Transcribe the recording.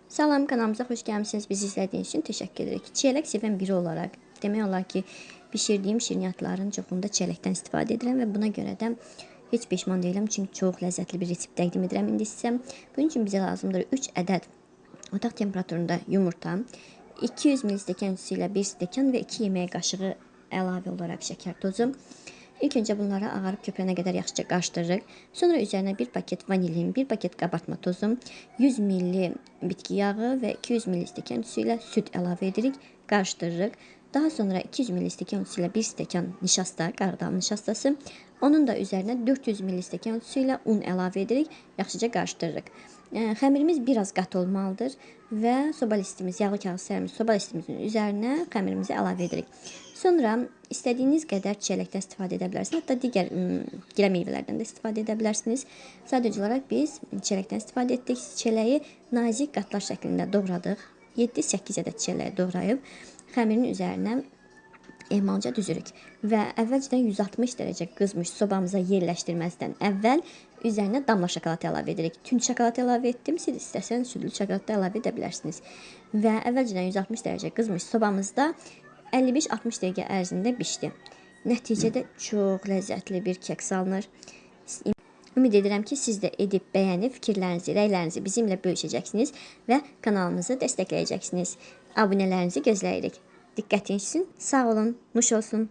Salam, kanalımıza xoş gəlmisiniz. Bizi izlədiyiniz üçün təşəkkür edirik. Çiyələk sevən biri olaraq demək olar ki, bişirdiyim şirniyyatların çoxunda çiyələkdən istifadə edirəm və buna görə də heç peşman deyiləm. Çünki çox ləzzətli bir resept təqdim edirəm indi sizə. Bunun üçün bizə lazımdır 3 ədəd otaq temperaturunda yumurta, 200 ml stəkan ölçüsü ilə 1 stəkan və 2 yemək qaşığı əlavə olaraq şəkər tozu. İlk öncə bunları ağarıb köpürənə qədər yaxşıca qarışdırırıq. Sonra üzərinə 1 paket vanilin, 1 paket qabartma tozu, 100 ml bitki yağı və 200 ml stəkan ölçüsü ilə süd əlavə edirik, qarışdırırıq. Daha sonra 200 ml stəkan ölçüsü ilə 1 stəkan nişasta, qarğıdalı nişastası, onun da üzərinə 400 ml stəkan ölçüsü ilə un əlavə edirik, yaxşıca qarışdırırıq. Xəmirimiz biraz qatı olmalıdır və soba listimiz, yağlı kağız sərilmiş soba listimizin üzərinə xəmirimizi əlavə edirik. Sonra istədiyiniz qədər çiyələkdən istifadə edə bilərsiniz. Hətta digər gilə meyvələrdən də istifadə edə bilərsiniz. Sadəcə olaraq biz çiyələkdən istifadə etdik. Çiyələyi nazik qatlar şəklində doğradıq. 7-8 ədəd çiyələyi doğrayıb xəmirin üzərinə ehmalca düzürük və əvvəlcədən 160 dərəcə qızmış sobamıza yerləşdirməzdən əvvəl üzərinə damla şokolad əlavə edirik. Tünd şokolad əlavə etdim. Siz istəsəniz südlü şokolad da əlavə edə bilərsiniz. Və əvvəlcədən 160 dərəcə qızmış sobamızda 55-60 dəqiqə ərzində bişdi. Nəticədə çox ləzzətli bir keks alınır. Ümid edirəm ki, siz də edib bəyənib fikirlərinizi, rəylərinizi bizimlə bölüşəcəksiniz və kanalımızı dəstəkləyəcəksiniz. Abunələrinizi gözləyirik. Diqqətiniz üçün sağ olun, nuş olsun.